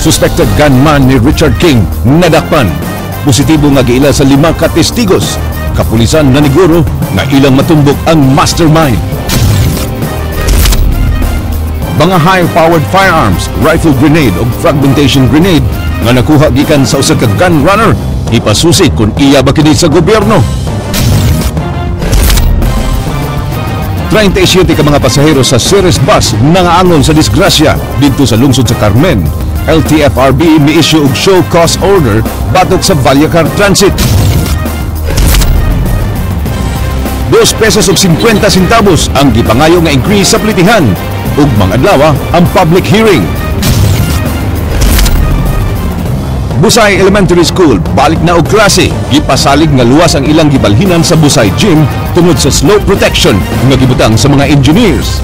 Suspected gunman ni Richard King nadakpan. Positibo nga giila sa lima ka testigos. Kapulisan naniguro nga ilang matumbok ang mastermind. Mga high-powered firearms, rifle grenade ug fragmentation grenade nga nakuha gikan sa usa ka gun runner, ipasusi kung iya ba kini sa gobyerno. 37 ka mga pasahero sa Ceres Bus nangaangon sa disgrasya didto sa lungsod sa Carmen. LTFRB mi-issue og show cause order batok sa Vallacar Transit. 2 pesos ug 50 centavos ang gipangayo nga increase sa plitihan ug mga adlaw ang public hearing. Busay Elementary School balik na og klase, gipasalig nga luwas ang ilang gibalhinan sa Busay Gym tungod sa slope protection nga gibutang sa mga engineers.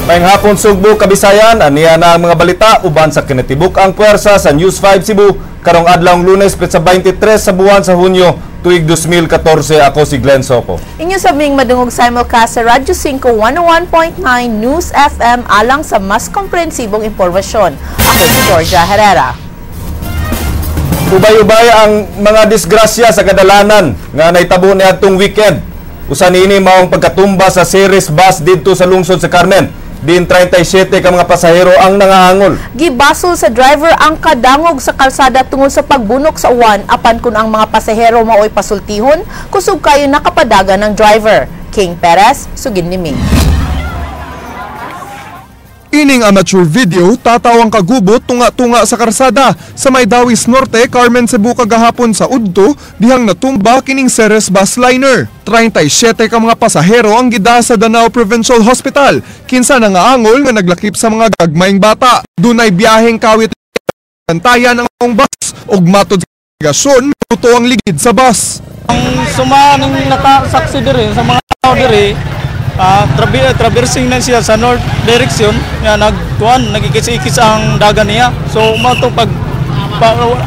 Maayong hapon Sugbo, Kabisayan, aniya na ang mga balita uban sa kinatibuk ang puwersa sa News 5 Cebu karong adlawng Lunes petsa 23 sa buwan sa Hunyo tuig 2014. Ako si Glenn Soco. Inyo sabing madungog simulcast sa Radyo 5 101.9 News FM alang sa mas komprehensibong impormasyon. Ako si Georgia Herrera. Ubay-ubay ang mga disgrasya sa kadalanan nga naitabo niadtong weekend. Usa niini maong pagkatumba sa Ceres Bus didto sa lungsod sa Carmen. Din 37 ka mga pasahero ang nangaangol. Gibasol sa driver ang kadangog sa kalsada tungod sa pagbunok sa uwan, apan kun ang mga pasahero maoy pasultihon, kusog kayo nakapadagan ng driver. King Perez, sugin ni Ming. Ining amateur video, tatawang kagubot tunga-tunga sa karsada sa may Dawis Norte, Carmen, Cebu kagahapon sa Udto, dihang natumba kining Ceres bus liner. 37 ka mga pasahero ang gida sa Danao Provincial Hospital, kinsa nangaangol nga naglakip sa mga gagmayng bata. Dunay biyaheng kawit bantayan ang bus ug matod sa gasyon, luto ang ligid sa bus. Ang suma ng nakasaksi diri sa mga tao diri, traversing na siya sa north direction nga nagkuan nagikis-ikis ang dagan niya, so mao to pag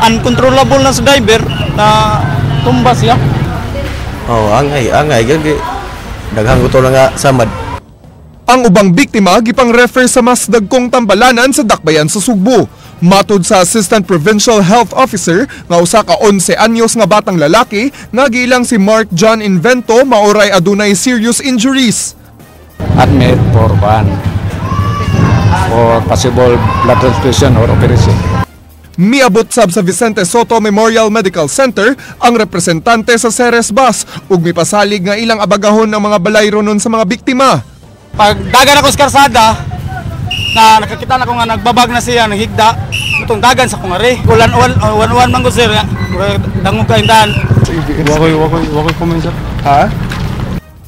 uncontrollable na sa driver na tumba siya. Oh, angay angay gagi daghang guto na nga samad. Ang ubang biktima gipang-refer sa mas dagkong tambalanan sa Dakbayan sa Sugbo. Matod sa Assistant Provincial Health Officer nga usa ka 11 anyos nga batang lalaki nga giilang si Mark John Invento maoray adunay serious injuries. Admit for one for possible blood transfusion or operation. Miabot sab sa Vicente Soto Memorial Medical Center ang representante sa Ceres Bus ug mipasalig nga ilang abagahon ang mga balayro nun sa mga biktima. Pag dagan ako sa karsada, na nakakita na ko nga nagbabag na siya, naghigda, itong dagan sa kungari. Ulan-ulan man ko sir, dangog kaindahan. Wakoy comment sir. Ha?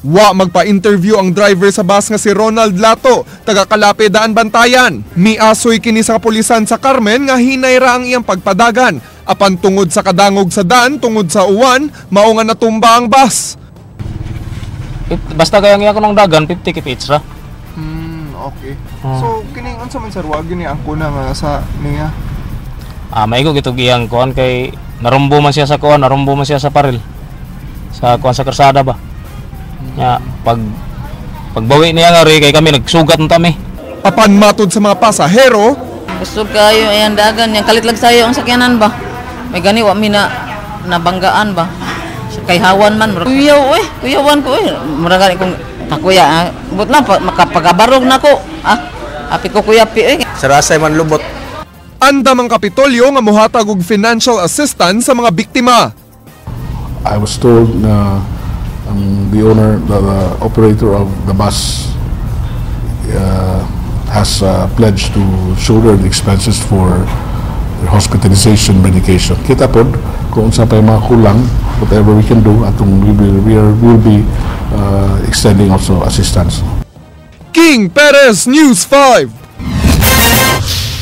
Wa magpa-interview ang driver sa bus nga si Ronald Lato, taga Kalape Daan Bantayan. Miasoy kini sa kapulisan sa Carmen nga hinay ra ang iyang pagpadagan. Apan tungod sa kadangog sa daan, tungod sa uwan, mao nga natumba ang bus. Basta kaya nga ako ng dagan, 50 kph ra. Okay. So kining unsa man sir, wa gini ang kuna nga sa niya? Maigo gitog iyang kuan kay narumbo man siya sa kuan, narumbo man siya sa paril. Sa kuan sa karsada ba. Ya, pagbawi niya nga ri kay kami nagsugat na kami. Apan matod sa mga pasahero, busog kayo ayan dagan, yang kalit lang sayo ang sakyanan ba. May gani wa mi na nabanggaan ba. Kay hawan man, kuyaw eh, kuyawan ko eh. Mura gani kung kakuya, but lang makapagabarog na ko. Apit ko kuya pi eh. Sarasay man lubot. Andam ang Kapitolyo nga mohatag og financial assistance sa mga biktima. I was told na the owner, the operator of the bus has pledged to shoulder the expenses for hospitalization, medication. Kita pod kung unsa pa yung mga kulang, whatever we can do, atong we will be extending also assistance. King Perez, News 5.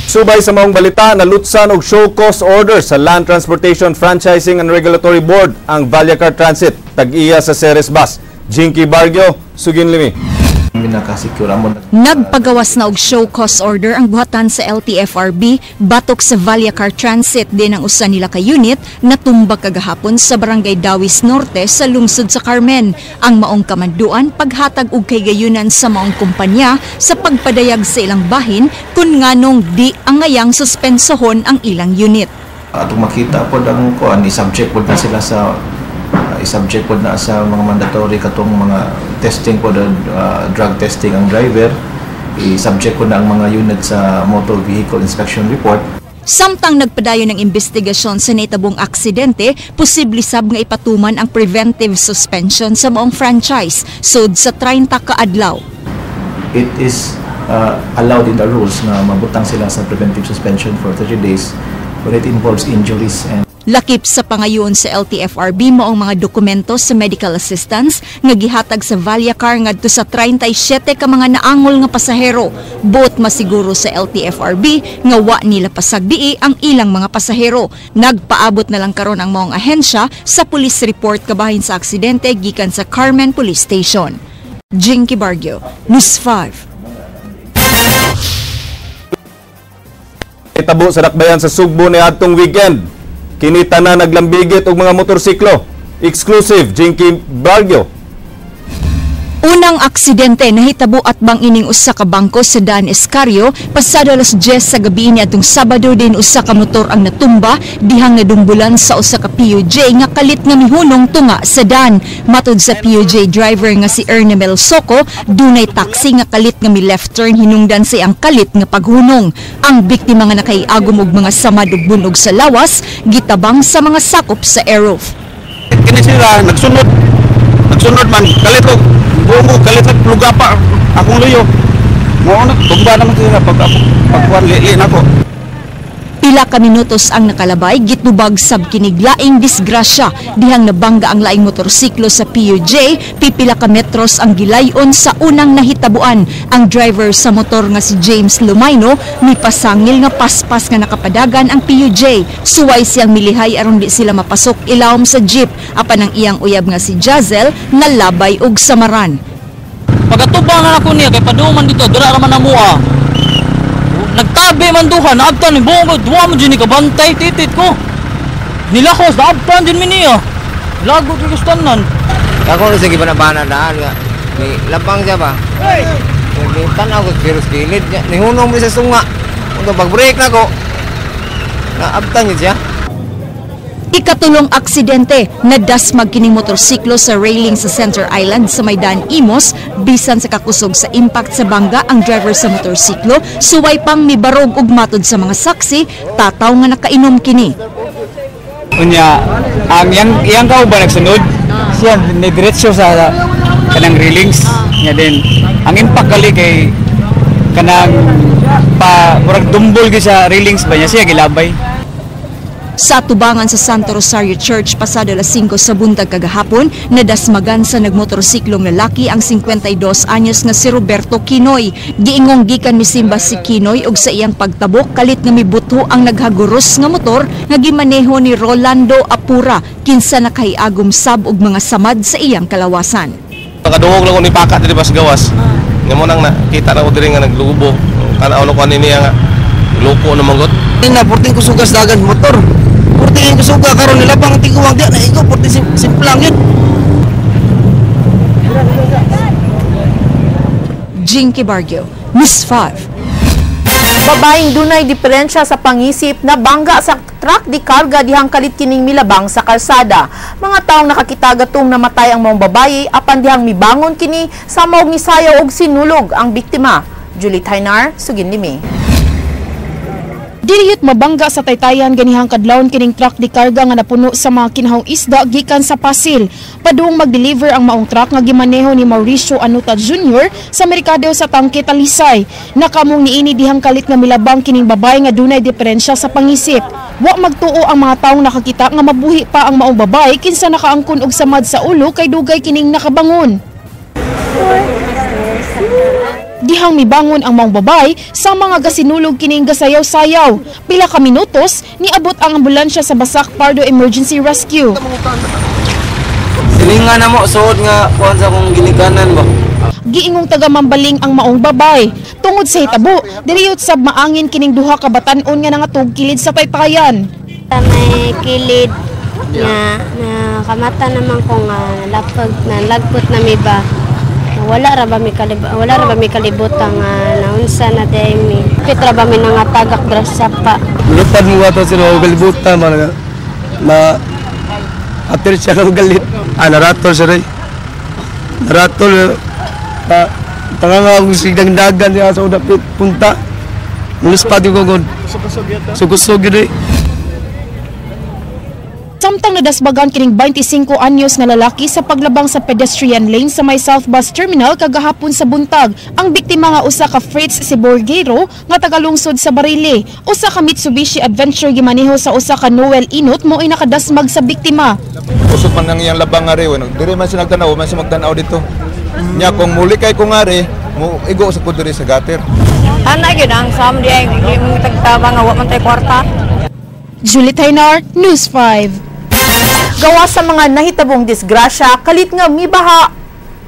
Subay sa maong balita, nalutsan og show cause order sa Land Transportation Franchising and Regulatory Board ang Vallacar Transit, tag-iya sa Ceres Bus. Jinky Bargio, sugin limi. Nakasikure amo. Nagpagawas na og show cause order ang buhatan sa LTFRB batok sa Vallacar Transit din ang usa nila ka unit natumba kagahapon sa Barangay Dawis Norte sa lungsod sa Carmen. Ang maong kamanduan paghatag og kaygayunan sa maong kumpanya sa pagpadayag sa ilang bahin kun nganong di angayang suspensohon ang ilang unit. Atong makita pod ang kuan, i-subject pod na sila sa i-subject pod na sa mga mandatory katong mga testing pod, drug testing ang driver, i-subject pod na ang mga unit sa motor vehicle inspection report. Samtang nagpadayon ng investigasyon sa naitabong aksidente, posible sab nga ipatuman ang preventive suspension sa maong franchise sud sa 30 ka adlaw. It is allowed in the rules na mabutang sila sa preventive suspension for 30 days when it involves injuries and Lakip sa pangayon sa LTFRB maong mga dokumento sa medical assistance nga gihatag sa Vallacar ngadto sa 37 ka mga naangol nga pasahero. Buot masiguro sa LTFRB nga wa nila pasagbii ang ilang mga pasahero. Nagpaabot na lang karon ang maong ahensya sa police report kabahin sa aksidente gikan sa Carmen Police Station. Jinky Bargio, News 5. Itabo sa dakbayan sa Sugbo ni adtong weekend. Kini tanan naglambigit og mga motorsiklo. Exclusive, Jinky Bargio. Unang aksidente nahitabo at bang ining usa ka bangko sa Daan Escario pasado alas 10 sa gabi niadtong Sabado din usa ka motor ang natumba dihang nadumbulan sa usa ka PUJ nga kalit nga mihunong tunga sa daan. Matud sa PUJ driver nga si Ernemel Soco, dunay taxi nga kalit nga mi left turn hinungdan sa iyang kalit nga paghunong. Ang biktima nga nakaiagom og mga samad ug bunog sa lawas gitabang sa mga sakop sa Aerof. Kini sila nagsunod man kalit og buong kalit og pluga pa akong luyo. Mao na tumba naman sila pag pagkuan li nako. Pila ka minutos ang nakalabay gitubag sab kinig laing disgrasya dihang nabangga ang laing motorsiklo sa PUJ, pipila ka metros ang gilayon sa unang nahitabuan. Ang driver sa motor nga si James Lumayno mipasangil nga paspas nga nakapadagan ang PUJ. Suway siyang milihay aron di sila mapasok ilawom sa jeep apan ang iyang uyab nga si Jazel nalabay og samaran. Pagatubangan ako niya kay paduman dito dira ra man amoa. Nagtabi man duha, naabtan ni buong ko, duha mo dyan ni kabantay, titit ko. Nilakos, naabtan din mi niya. Lagot ko gustanan. Ako rin sa gibanabana daan nga. Ni labang siya ba? Ni tanaw ko, pero sa gilid niya. Nihunong mo sa sunga. Kung pag-break na ko, naabtan yun siya. Ikatulong aksidente, nadasmag kining motorsiklo sa railing sa Center Island sa Maydan Imos, bisan sa kakusog sa impact sa bangga ang driver sa motorsiklo, suway pang mibarog ug matod sa mga saksi, tataw nga nakainom kini. Unya, ang yang kauban nagsunod, siya nidiretso sa kanang railings niya din. Ang impact kali kay kanang pa murag dumbol gyud sa railings ba niya siya gilabay. Sa tubangan sa Santo Rosario Church pasado alas 5 sa buntag kagahapon, nadasmagan sa nagmotorsiklong lalaki ang 52 anyos nga si Roberto Quinoy. Giingong gikan misimba si Quinoy og sa iyang pagtabok kalit nga mibuto ang naghaguros nga motor nga gimaneho ni Rolando Apura kinsa nakahiagom sab og mga samad sa iyang kalawasan. Nakaduhog lang ko ni Paka diri pas gawas. Nga mo nang nakita na ko diri nga naglubo. Tan-aw na ko ani niya nga loko na manggot. Na porting kusugas dagan motor. Porting kusuga karon nila pang tiguang diya na igo porting simplang yun. Jinky Bargio, News 5. Babaeng dunay diferensya sa pangisip na bangga sa truck di karga dihang kalit kining milabang sa kalsada. Mga taong nakakita gatong namatay ang maong babaye apan dihang mibangon kini sa maog misayaw og sinulog ang biktima. Julie Tainar, sugin nimi. Dirihit mabangga sa taytayan ganihang kadlawon kining truck di karga nga napuno sa mga kinahong isda gikan sa Pasil. Padung mag-deliver ang maong truck nga gimaneho ni Mauricio Anuta Jr. sa merkado sa Tangke Talisay. Nakamong niini dihang kalit nga milabang kining babae nga dunay diferensya sa pangisip. Wa magtuo ang mga taong nakakita nga mabuhi pa ang maong babae kinsa nakaangkon og samad sa ulo kay dugay kining nakabangon. Dihang mibangon ang maong babae sa mga gasinulog kining gasayaw-sayaw. Pila ka minutos, niabot ang ambulansya sa Basak Pardo Emergency Rescue. Silingan na mo, suod nga kuan sa akong ginikanan ba. Giingong taga Mambaling ang maong babay. Tungod sa hitabo, diriyot sab maangin kining duha ka batan-on nga nangatog kilid sa taytayan. May kilid nga nakamata naman ko nga nalapag nalagpot na mi ba. Wala ra ba mi kalibutan nga naunsa na day mi. Pit ra ba mi nangatagak dra sa sapa. Lupad mo ato sila kalibutan man na ater siya kang galit. Ah, naratol siya rin. Naratol ta tanga nga og sigdangdagan niya sa dapit punta. Mulispad yung gugod. Sugusog yun eh. Samtang nadasbagan kining 25 anyos nga lalaki sa paglabang sa pedestrian lane sa may South Bus Terminal kagahapon sa buntag. Ang biktima nga usa ka Fritz Siborgero nga tagalungsod sa Barili. Usa ka Mitsubishi Adventure gimaneho sa usa ka Noel Inot mo'y nakadasmag sa biktima. Usod man ang iyang labang nga rin. Diri man siya nagtanaw, man siya magtanaw dito. Nya kung muli kay ko nga rin, mo igo sa ko diri sa gutter. Ana gyud ang sam di ay mong tagtaba nga wa man tay kwarta. Julie Taynar, News 5. Gawa sa mga nahitabong disgrasya, kalit nga mibaha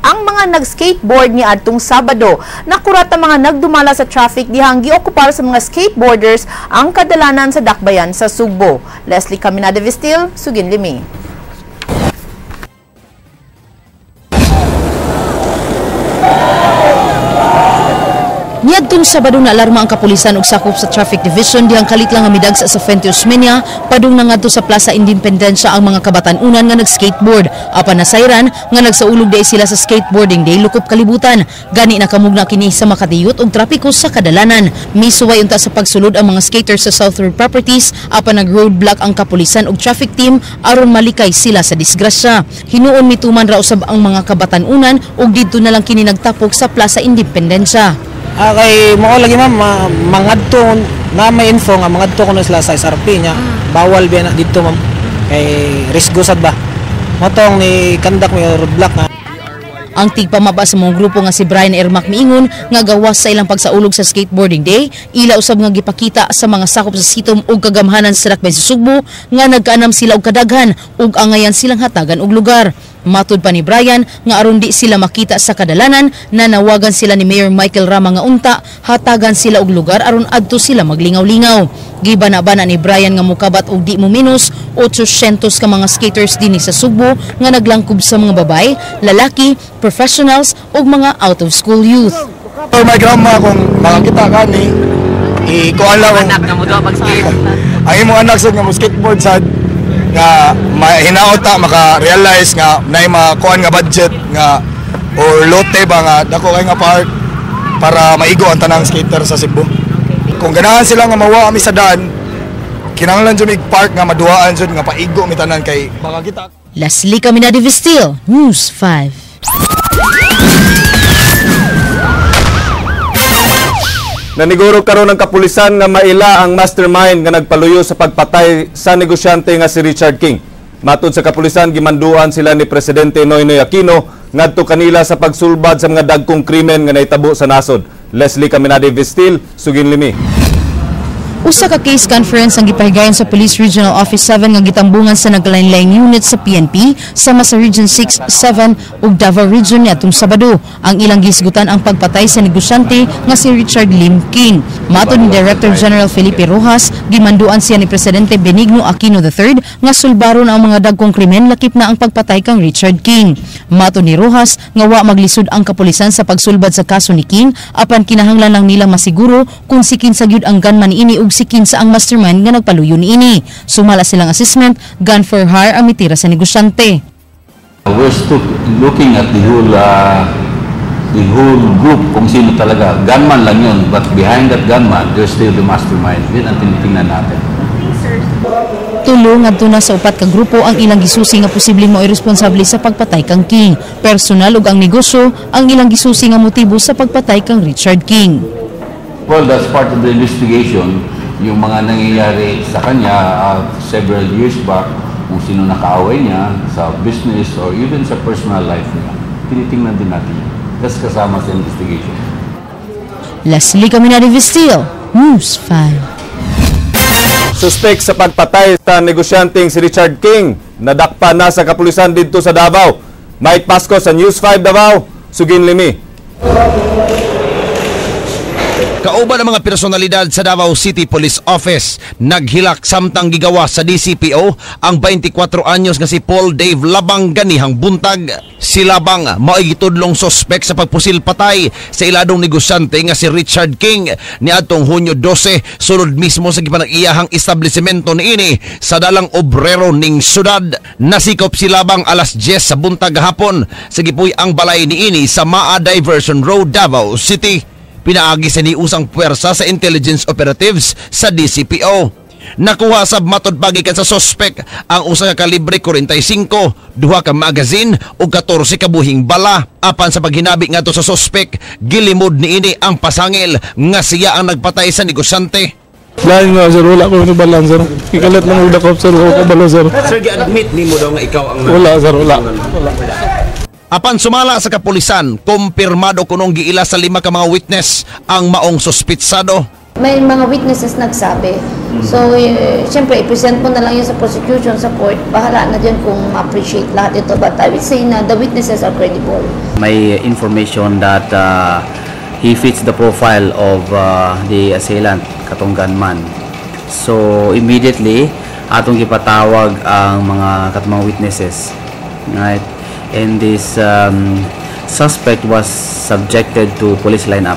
ang mga nag-skateboard ni adtong Sabado. Nakurat ang mga nagdumala sa traffic dihang giokupar sa mga skateboarders ang kadalanan sa dakbayan sa Sugbo. Leslie Caminada Vestil, Sugin Limi. Niadtong Sabado na alarma ang kapulisan og sakop sa Traffic Division dihang kalit lang nga midagsa sa Fuente Osmeña padung nangadto sa Plaza Independencia ang mga kabatan-unan nga nag-skateboard. Apan nasayran nga nagsaulog di sila sa skateboarding day lukop kalibutan. Gani nakamugna kini sa makadiyot og trapiko sa kadalanan. Misuway unta sa pagsulod ang mga skaters sa South Road Properties apan nag-roadblock ang kapulisan og traffic team aron malikay sila sa disgrasya. Hinuon mituman ra usab ang mga kabatan-unan ug didto na lang kini nagtapok sa Plaza Independencia. Kay mo lagi ma'am, mangadto na may info nga mangadto kuno sila sa SRP niya. Bawal biya na didto ma'am. Kay risgo sad ba. Motong ni kandak may roadblock na. Ang tigpamaba sa mga grupo nga si Brian Ermac miingon nga gawas sa ilang pagsaulog sa skateboarding day, ila usab nga gipakita sa mga sakop sa sitom ug kagamhanan sa Dakbayan sa Sugbo nga nagkaanam sila og kadaghan ug angayan silang hatagan og lugar. Matud pa ni Brian nga aron di sila makita sa kadalanan, nanawagan sila ni Mayor Michael Rama nga unta hatagan sila og lugar aron adto sila maglingaw-lingaw. Gibana-bana ni Brian nga mukabat og di mo minus 800 ka mga skaters dinhi sa Sugbo nga naglangkob sa mga babae, lalaki, professionals ug mga out of school youth. Or my grandma kung makakita kani, ikuan lang anak nga mo do pag-skate. Ang imong anak sad nga mo skateboard sad nga mahinaot ta maka-realize nga naay makuan nga budget nga or lote ba nga dako kay nga park para maigo ang tanang skater sa Cebu. Kung ganahan sila nga mawa kami sa daan, kinahanglan jud mig park nga maduhaan jud nga paigo mi tanan kay baka kita. Leslie Caminada Vestil, News 5. Naniguro karon ang kapulisan nga maila ang mastermind nga nagpaluyo sa pagpatay sa negosyante nga si Richard King. Matud sa kapulisan, gimanduan sila ni Presidente Noynoy Aquino ngadto kanila sa pagsulbad sa mga dagkong krimen nga nahitabo sa nasod. Leslie Caminada Vestil, Sugin Limi. Usa ka case conference ang gipahigayon sa Police Regional Office 7 nga gitambungan sa nagkalain-laing unit sa PNP sama sa Region 6, 7 ug Davao Region niadtong Sabado. Ang ilang gisgutan ang pagpatay sa negosyante nga si Richard Lim King. Matod ni Director General Felipe Rojas, gimanduan siya ni Presidente Benigno Aquino III nga sulbaron ang mga dagkong krimen lakip na ang pagpatay kang Richard King. Matod ni Rojas nga wa maglisod ang kapulisan sa pagsulbad sa kaso ni King apan kinahanglan lang nila masiguro kung si kinsa gyud ang gunman niini ug si kinsa ang mastermind nga nagpaluyo niini. Sumala silang assessment, gun for hire ang mitira sa negosyante. We're still looking at the whole group kung sino talaga. Gunman lang yun, but behind that gunman, there's still the mastermind. Yun ang tinitingnan natin. Tulo ngadto na sa upat ka grupo ang ilang gisusi nga posibleng mao'y responsable sa pagpatay kang King. Personal ug ang negosyo ang ilang gisusi nga motibo sa pagpatay kang Richard King. Well, that's part of the investigation. Yung mga nangyayari sa kanya several years back, kung sino nakaaway niya sa business or even sa personal life niya, tinitingnan din natin yun. That's kasama sa investigation. Leslie Caminada Vestil, News 5. Suspek sa pagpatay sa negosyanteng si Richard King, nadakpa na sa kapulisan didto sa Davao. Mike Pasco sa News 5 Davao, Sugin Limi. Kauban ang mga personalidad sa Davao City Police Office, naghilak samtang gigawa sa DCPO ang 24 anyos nga si Paul Dave Labang ganihang buntag. Si Labang mao'y gitudlong sospek sa pagpusil patay sa iladong negosyante nga si Richard King niadtong Hunyo 12, sulod mismo sa gipanag-iyahang establishmento niini sa dalang Obrero ning syudad. Nasikop si Labang alas 10 sa buntag gahapon sa gipuy ang balay niini sa Maa Diversion Road, Davao City. Pinaagi sa niusang puwersa sa intelligence operatives sa DCPO. Nakuha sab matod pagikan sa sospek ang usa ka kalibre 45, duha ka magazine ug 14 ka buhing bala. Apan sa paghinabi ngadto sa sospek, gilimod niini ang pasangil nga siya ang nagpatay sa negosyante. Lain nga sir, wala ko nibalan sir. Ikalat lang og dakop sir, wala ko balo sir. Sir, gi-admit nimo daw nga ikaw ang Wala sir, wala. Apan sumala sa kapulisan, kumpirmado kunong giila sa 5 ka mga witness ang maong suspitsado. May mga witnesses nagsabi. So, siyempre, i-present mo na lang yun sa prosecution, sa court. Bahala na din kung ma-appreciate lahat ito. But I would say na the witnesses are credible. May information that he fits the profile of the assailant, katong gunman. So, immediately, atong gipatawag ang mga katong mga witnesses. Right? And this suspect was subjected to police lineup.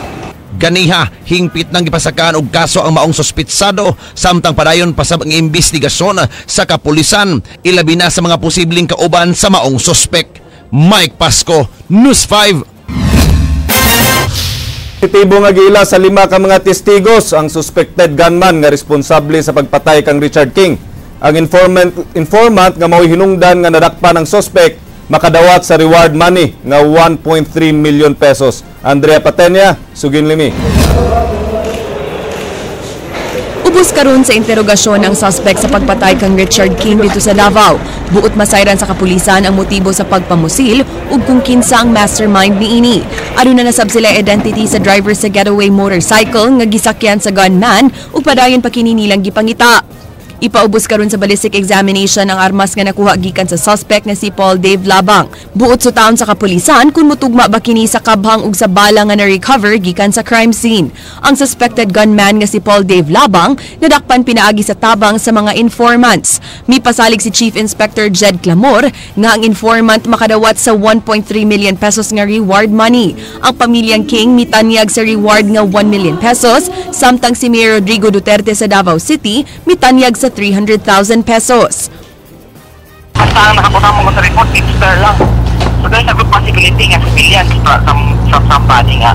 Ganiha, hingpit nang gipasakaan og kaso ang maong suspitsado samtang padayon pa sab ang investigasyon sa kapulisan, ilabi na sa mga posibleng kauban sa maong suspek. Mike Pasco, News 5. Positibo nga giila sa 5 ka mga testigos ang suspected gunman nga responsable sa pagpatay kang Richard King. Ang informant nga mao'y hinungdan nga nadakpan ang suspect makadawat sa reward money nga 1.3 million pesos. Andrea Patenia, sugin limi. Ubos karon sa interogasyon ang suspect sa pagpatay kang Richard King dito sa Davao. Buot masayran sa kapulisan ang motibo sa pagpamusil ug kung kinsa ang mastermind niini. Aduna na nasab sila identity sa driver sa getaway motorcycle nga gisakyan sa gunman ug padayon pa kini nilang gipangita. Ipaubos karon sa ballistic examination ang armas nga nakuha gikan sa suspect na si Paul Dave Labang. Buot sa taon sa kapulisan kung mutugma ba kini sa kabhang ug sa bala nga na-recover gikan sa crime scene. Ang suspected gunman nga si Paul Dave Labang nadakpan pinaagi sa tabang sa mga informants. Mipasalig si Chief Inspector Jed Clamor nga ang informant makadawat sa 1.3 million pesos nga reward money. Ang pamilyang King mitanyag sa reward nga 1 million pesos, samtang si Mayor Rodrigo Duterte sa Davao City mitanyag sa 300,000 pesos. Basta ang nakapunta mo sa report, tipster lang. So there's a good possibility nga civilian sa somebody nga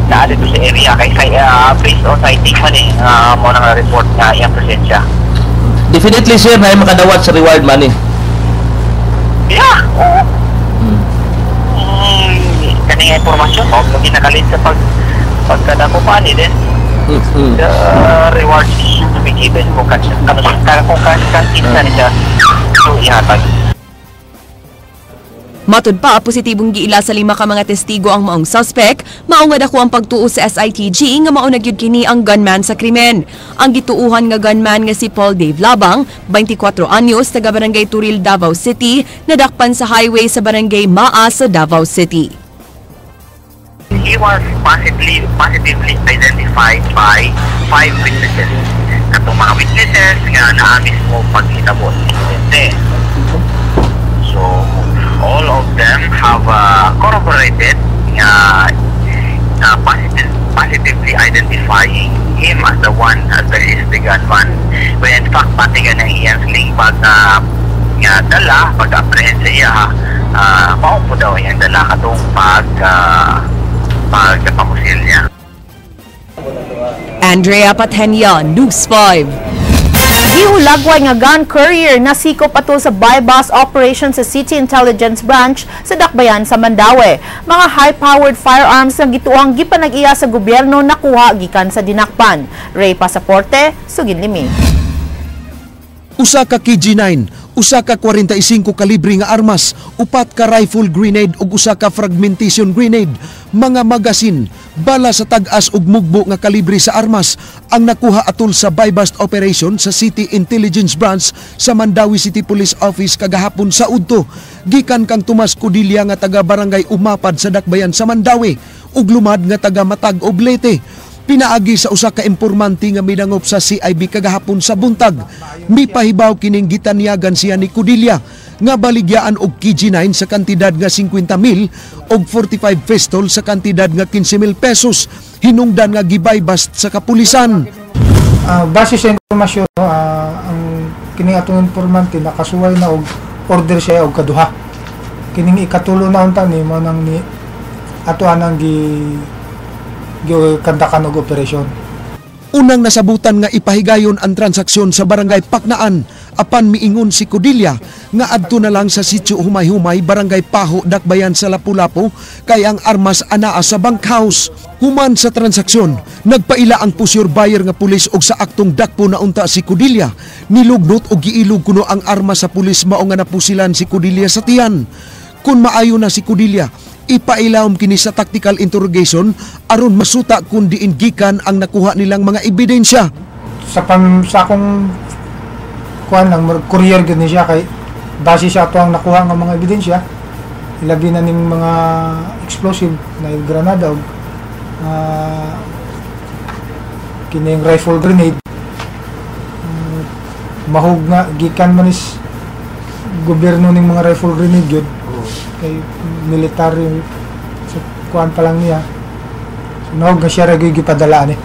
naa dito sa area kay based on sighting man mo nang report nga iyang presensya. Definitely sir, na makadawat sa reward money. Yeah. Oo. Kaning impormasyon mo ginakalit sa pagkadako pa ni then the rewards to be given kung kinsa niya so ihatag. Matud pa, positibong giila sa 5 ka mga testigo ang maong suspect, mao nga dako ang pagtuo sa SITG nga mao na gyud kini ang gunman sa krimen. Ang gituuhan nga gunman nga si Paul Dave Labang, 24 anyos, taga Barangay Turil, Davao City, nadakpan sa highway sa Barangay Maa sa Davao City. He was positively identified by 5 witnesses. Katong mga witnesses nga naa mismo paghitabo insidente. So, all of them have corroborated nga positively identifying him as the one as the is the gunman. When in fact, pati nga ng iyang sling bag na nga dala, pag-apprehend sa iya, mao po daw iyang dala katong pagpamusil niya. Andrea Patenia, News 5. Gihulagway nga gun courier nasikop atol sa buy-bust operation sa City Intelligence Branch sa Dakbayan sa Mandaue. Mga high-powered firearms nga gituang gipanag-iya sa gobyerno nakuha gikan sa dinakpan. Ray Pasaporte, sugin limi. Usa ka KG9, usa ka 45 kalibre nga armas, upat ka rifle grenade ug usa ka fragmentation grenade, mga magasin, bala sa tag-as ug mugbo nga kalibre sa armas ang nakuha atol sa buy-bust operation sa City Intelligence Branch sa Mandaue City Police Office kagahapon sa udto. Gikan kang Tomas Codilla nga taga Barangay Umapad sa Dakbayan sa Mandaue. ug lumad nga taga Matag Oblete. Pinaagi sa usa ka informante nga midangop sa CIB kagahapon sa buntag, mipahibaw kining gitanyagan siya ni Codilla nga baligyaan og KG9 sa kantidad nga 50,000 og 45 pistol sa kantidad nga 15,000 pesos, hinungdan nga gibaybast sa kapulisan. Base sa impormasyon, ang kining atong informante nakasuway na og order siya og kaduha. Kining ikatulo na unta ni mo nang ni ato anang gi kandakan og operasyon. Unang nasabutan nga ipahigayon ang transaksyon sa barangay Paknaan, apan miingon si Codilla nga adto na lang sa sitio Humay-Humay, barangay Paho, Dakbayan sa Lapu-Lapu, kay ang armas anaa sa bunkhouse. Human sa transaksyon, nagpaila ang pusyor buyer nga pulis og sa aktong dakpo na unta si Codilla. Nilugnot og giilog kuno ang armas sa pulis, mao nga napusilan si Codilla sa tiyan. Kung maayo na si Codilla, ipailawom kini sa tactical interrogation aron masuta kung diin gikan ang nakuha nilang mga ebidensya. Sa akong kuan lang, courier gyud ni siya kay base sa ato ang nakuha nga mga ebidensya, ilabi na ning mga explosive na granada og kining rifle grenade. Mahog nga gikan man is gobyerno ning mga rifle grenade gyud kay military sa kuan pa lang niya. So, nahog nga siya ra gyud gipadala ni.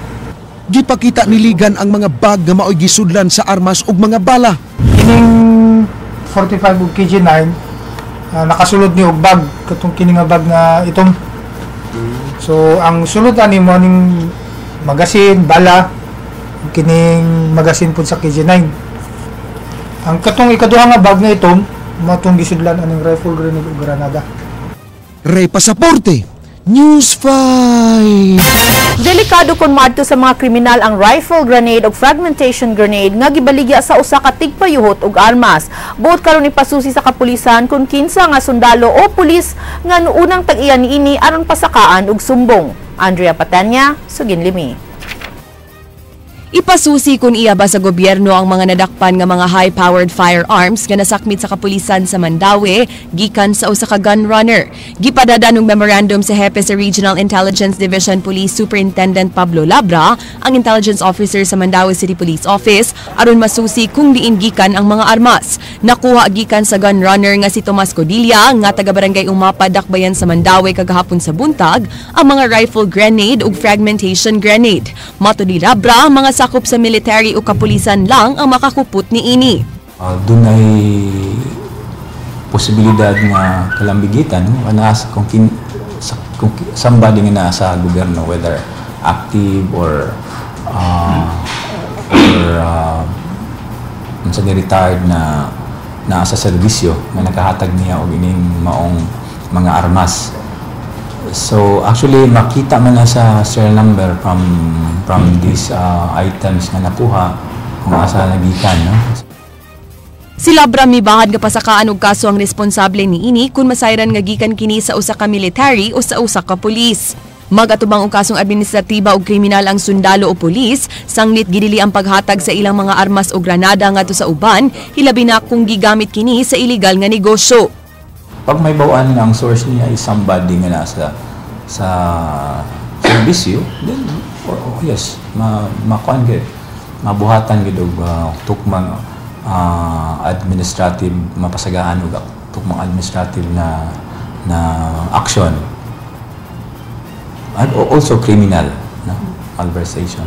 Gipakita ni Ligan ang mga bag nga maoy gisudlan sa armas ug mga bala. Kining 45 ug KG9 nakasulod ni og bag, katong kini nga bag na itom. So ang sulod ani mo ning magasin, bala, kining magasin pud sa KG9. Ang katong ikaduha nga bag na itom mo tong gisudlan aning rifle grenade ug granada. Ray Pasaporte, News 5. Delikado kon maadto sa mga kriminal ang rifle grenade o fragmentation grenade nga gibaligya sa usa ka tigpayuhot og armas. Buot karon ipasusi sa kapulisan kung kinsa nga sundalo o pulis nga nuunang tag-iya niini aron pasakaan og sumbong. Andrea Patanya, Sugin Limi. Ipasusi kung iya ba sa gobyerno ang mga nadakpan nga mga high-powered firearms nga nasakmit sa kapulisan sa Mandaue gikan sa usa ka gun runner. Gipadada og memorandum sa hepe sa Regional Intelligence Division Police Superintendent Pablo Labra ang intelligence officer sa Mandaue City Police Office aron masusi kung diin gikan ang mga armas. Nakuha gikan sa gun runner nga si Tomas Codilla nga taga barangay Umapa, Dakbayan sa Mandaue kagahapon sa buntag ang mga rifle grenade ug fragmentation grenade. Matod ni Labra, mga sakop sa military o kapulisan lang ang makakupot ni ini. Doon ay posibilidad nga kalambigitan, no? Kung somebody nga nasa gobyerno, whether active or retired na nasa serbisyo nga nakahatag niya og ining maong mga armas. So actually makita man na sa serial number from these items nga nakuha kung asa nagikan, no? Si Labra mibahad nga pasakaan og kaso ang responsable niini kung masayran nga gikan kini sa usa ka military o sa usa ka pulis. Magatubang og kasong administratiba og kriminal ang sundalo o pulis, sanglit gidili ang paghatag sa ilang mga armas o granada ngadto sa uban, hilabi na kung gigamit kini sa illegal nga negosyo. Pag may bawaan nga ang source niya is somebody nga nasa sa serbisyo, then yes, makuan gyud, mabuhatan gyud og tukmang administrative, mapasagaan og tukmang administrative na action. And also criminal, no? Malversation.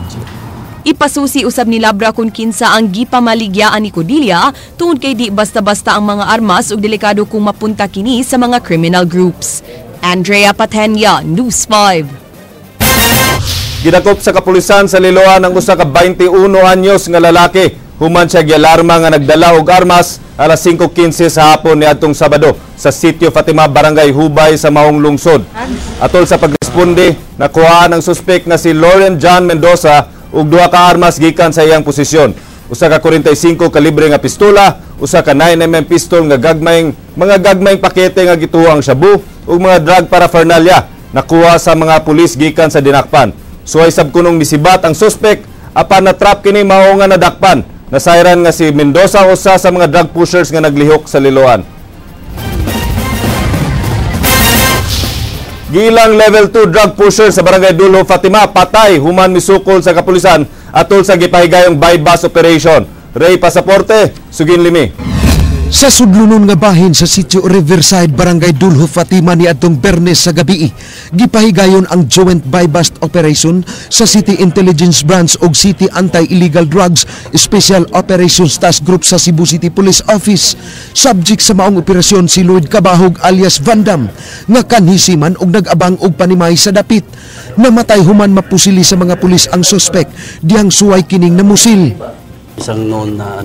Ipasusi usab ni Labra kung kinsa ang gipamaligyaan ni Codilla tungod kay di basta-basta ang mga armas ug delikado kung mapunta kini sa mga criminal groups. Andrea Patenya, News 5. Gidakop sa kapulisan sa Liloan ang usa ka 21 anyos nga lalaki. Human siya gialarma nga nagdala og armas alas 5:15 sa hapon niadtong Sabado sa Sitio Fatima, Barangay Hubay sa Maong Lungsod. Atol sa pagresponde, nakuha ang suspek nga si Lauren John Mendoza ug duha ka armas gikan sa iyang posisyon. Usa ka 45 kalibre nga pistola, usa ka 9mm pistol nga gagmayng mga gagmayng pakete nga gituo ang shabu ug mga drug paraphernalia nakuha sa mga pulis gikan sa dinakpan. Suway sab kunong misibat ang suspek apan natrap kini mao nga nadakpan. Nasayran nga si Mendoza usa sa mga drug pushers nga naglihok sa Liloan. Gilang level 2 drug pusher sa Barangay Dulho, Fatima, patay human misukol sa kapulisan atol sa gipahigayong buy-bust operation. Ray Pasaporte, sugin limi. Sa sudlonon nga bahin sa sitio Riverside, Barangay Dulho, Fatima ni adtong Bernes sa gabi, gipahigayon ang joint buy-bust operation sa City Intelligence Branch ug City Anti-Illegal Drugs Special Operations Task Group sa Cebu City Police Office. Subject sa maong operasyon si Lloyd Cabahug alias Vandam nga kanhisiman og nag-abang og panimay sa dapit. Namatay human mapusili sa mga pulis ang suspek dihang suway kining namusil. Isang known na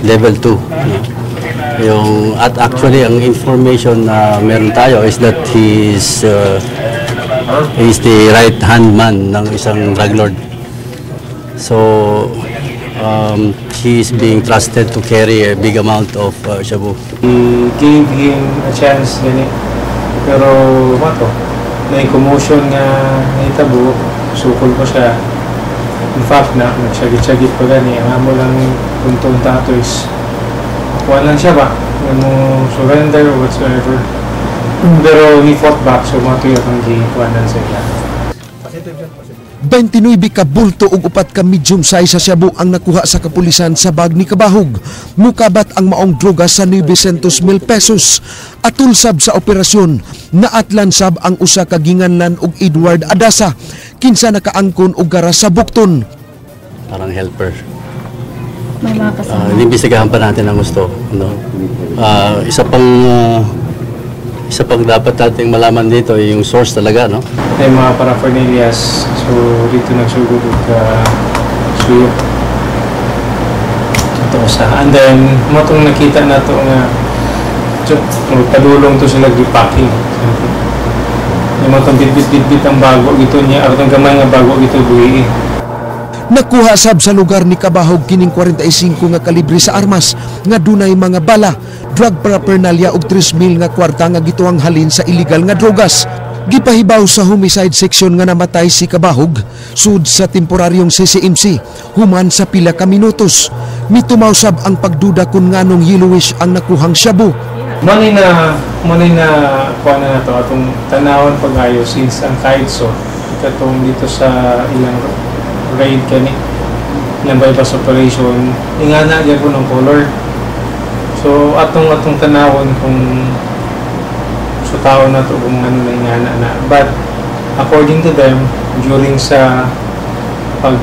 level 2. No? Yung, at actually, ang information na meron tayo is that he's the right hand man ng isang drug lord. So, he is being trusted to carry a big amount of shabu. We gave him a chance gani. Pero mato, na commotion nga nahitabo, sukol ko siya. In fact, na nagsagit-sagit pa gani, ang amo lang punto ato is kuha lang siya ba, mo surrender or whatsoever. Pero he fought back, so matuyo ang gikuanan sa iya. 29 ka bulto ug 4 ka medium size sa shabu ang nakuha sa kapulisan sa bag ni Kabahog. Mukabat ang maong droga sa 900,000 pesos. Atul sab sa operasyon, naatlan sab ang usa ka ginganlan og Edward Adasa, kinsa nakaangkon og gara sa bukton. Parang helper. May mga kasama. Inimbestigahan pa natin ang gusto. No? Isa pang dapat nating malaman dito ay yung source talaga, no? May mga paraphernalias, so dito nagsugod og suyok. Totoo sa. And then, motong nakita na to nga so, magpadulong to sila gipacking. Yung motong bitbit-bitbit ang bago gito niya, atong gamay nga bago gito buhi. Nakuha sab sa lugar ni Kabahog kining 45 nga kalibre sa armas nga dunay mga bala, drug paraphernalia ug 3,000 nga kwarta nga gituang halin sa illegal nga drogas. Gipahibaw sa homicide section nga namatay si Kabahog sud sa temporaryong CCMC human sa pila ka minutos. Mitumaw sab ang pagduda kun nganong yellowish ang nakuhang shabu. Money na kuha na nato atong tanawon pag-ayo since ang kaidso katong dito sa ilang raid kani ilang bypass operation ingana gyud ng color. So atong tanawon kung so tao na to kung ano na ingana na, but according to them during sa pag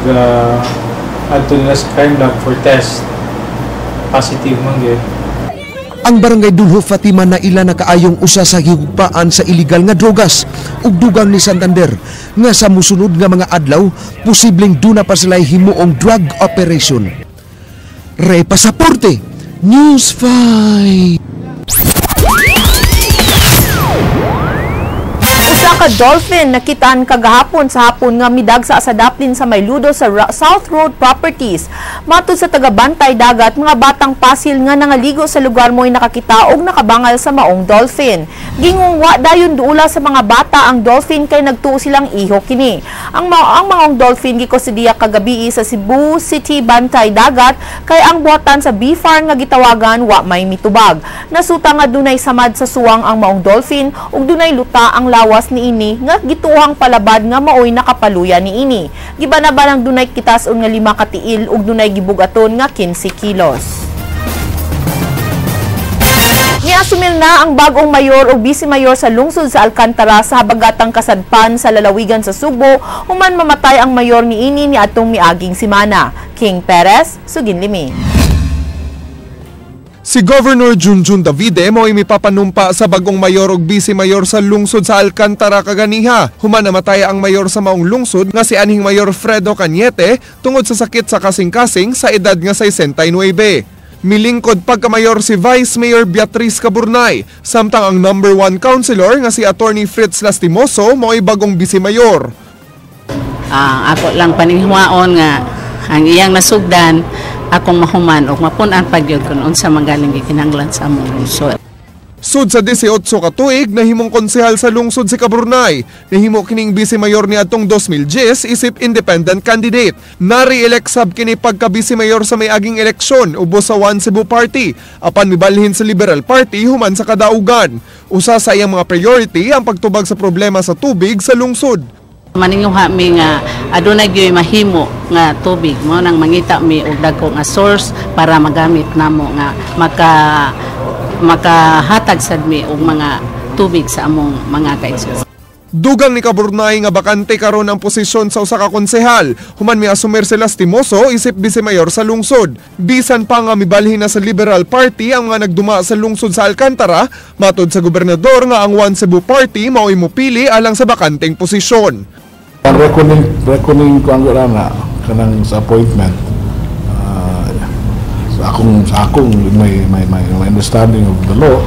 adto nila sa crime lab for test, positive man gyud. Ang Barangay Dulho Fatima na ila nakaayong usa sa higugpaan sa illegal nga drogas ug dugang ni Santander nga sa musunod nga mga adlaw posibleng duna pa sila himuong drug operation. Ray Pasaporte, News 5. Usa ka dolphin nakitaan kagahapon sa hapon nga midagsa sa daplin sa Mayludo sa South Road Properties. Matud sa tagabantay dagat, mga batang pasil nga nangaligo sa lugar mo'y nakakita og nakabangal sa maong dolphin. Gingungwa dayon duula sa mga bata ang dolphin kay nagtuo silang iho kini. Ang maong dolphin gikosidiya kagabi sa Cebu City Bantay Dagat kay ang buhatan sa BFAR nga gitawagan wa may mitubag. Nasuta nga dunay samad sa suwang ang maong dolphin ug dunay luta ang lawas niini nga gituhang palabad nga maoy nakapaluya niini. Gibanabanang dunay kitas-on nga 5 ka tiil ug dunay gibugaton nga 15 kilos. Niasumil na ang bagong mayor o vice-mayor sa lungsod sa Alcantara sa habagatang kasadpan sa lalawigan sa Sugbo human mamatay ang mayor niini ni atong miaging simana. King Perez, Suginlimi. Si Governor Junjun Davide mo'y mipapanumpa sa bagong mayor ug vice-mayor sa lungsod sa Alcantara kaganiha. Human namatay ang mayor sa maong lungsod nga si anhing Mayor Fredo Cañete tungod sa sakit sa kasing-kasing sa edad nga 69. Milingkod pagkamayor si Vice Mayor Beatriz Caburnay, samtang ang number 1 councilor nga si Attorney Fritz Lastimoso mo'y bagong vice-mayor. Ako lang paninghuaon nga ang iyang nasugdan akong mahuman o mapun-an pagyud kun unsa manggaling gikinahanglan sa among lungsod. Sud sa 18 ka tuig nahimong konsehal sa lungsod si Cabornay. Nahimo kining vice mayor niadtong 2010 isip independent candidate. Nari-elect sab kini pagka vice mayor sa may-aging eleksyon ubos sa One Cebu Party apan mibalhin sa Liberal Party human sa kadaugan. Usa sa iyang mga priority ang pagtubag sa problema sa tubig sa lungsod. Maninguha mi nga adunay gyud mahimo nga tubig mo nang mangita mi og dagko nga source para magamit namo nga makahatag sad mi og mga tubig sa among mga kaigsuonan. Dugang ni Cabornay nga bakante karon ang posisyon sa usa ka konsehal human miasumer si Lastimoso isip vice mayor sa lungsod. Bisan pa nga mibalhin na sa Liberal Party ang mga nagduma sa lungsod sa Alcantara, matod sa gobernador nga ang One Cebu Party mao'y mopili alang sa bakanteng posisyon. Ang reckoning ko ang na kanang sa appointment sa akong my understanding of the law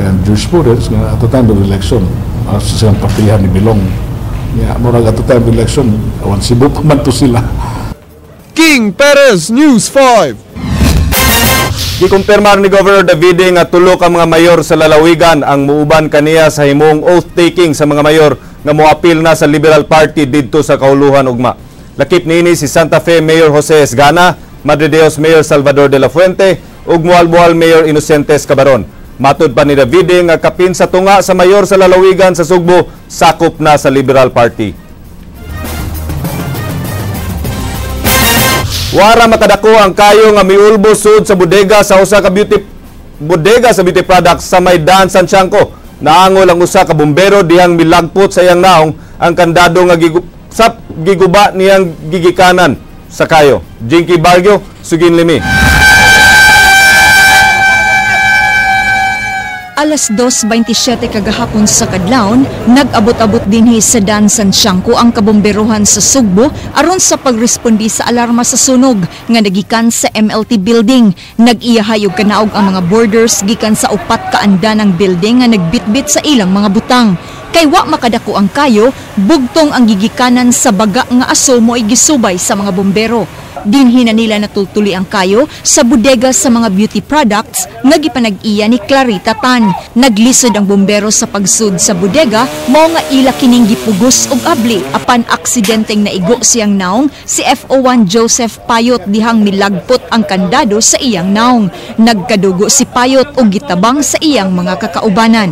and jurisprudence nga at the time of the election sa silang partihan ni Bilong. Yeah, murag at the time of the election, One Cebu pa man to sila. King Perez, News 5. Gikumpirmar ni Governor Davide nga tulo ka mga mayor sa lalawigan ang muuban kaniya sa himong oath-taking sa mga mayor nga moapil na sa Liberal Party didto sa Kauluhan ugma. Lakip niini si Santa Fe Mayor Jose Esgana, Madrideos Mayor Salvador de la Fuente ug Moalboal Mayor Inocentes Cabaron. Matud pa ni Davide nga kapin sa tunga sa mayor sa lalawigan sa Sugbo sakop na sa Liberal Party. Wara makadako ang kayo nga miulbo sud sa bodega sa usa ka beauty bodega sa beauty products sa Maydan, San Chanco. Naangol ang usa ka bumbero dihang milagpot sa iyang naong ang kandado nga giguba niyang gigikanan sa kayo. Jinky Barrio, Sugin Limi. Alas 2:27 kagahapon sa kadlawon, nag-abot-abot dinhi sa Dan San Chanco ang kabomberohan sa Sugbo aron sa pagrespondi sa alarma sa sunog nga nagikan sa MLT building. Nag-iyahay og kanaog ang mga boarders gikan sa upat ka andanang building nga nagbitbit sa ilang mga butang. Kay wa makadako ang kayo, bugtong ang gigikanan sa baga nga aso mo'y gisubay sa mga bombero. Dinhi na nila natultuli ang kayo sa bodega sa mga beauty products nga gipanag-iya ni Clarita Tan. Naglisod ang bombero sa pagsud sa bodega, mao nga ila kining gipugos og abli apan aksidenteng naigo siyang naong si FO1 Joseph Payot dihang milagpot ang kandado sa iyang naong. Nagkadugo si Payot og gitabang sa iyang mga kakaubanan.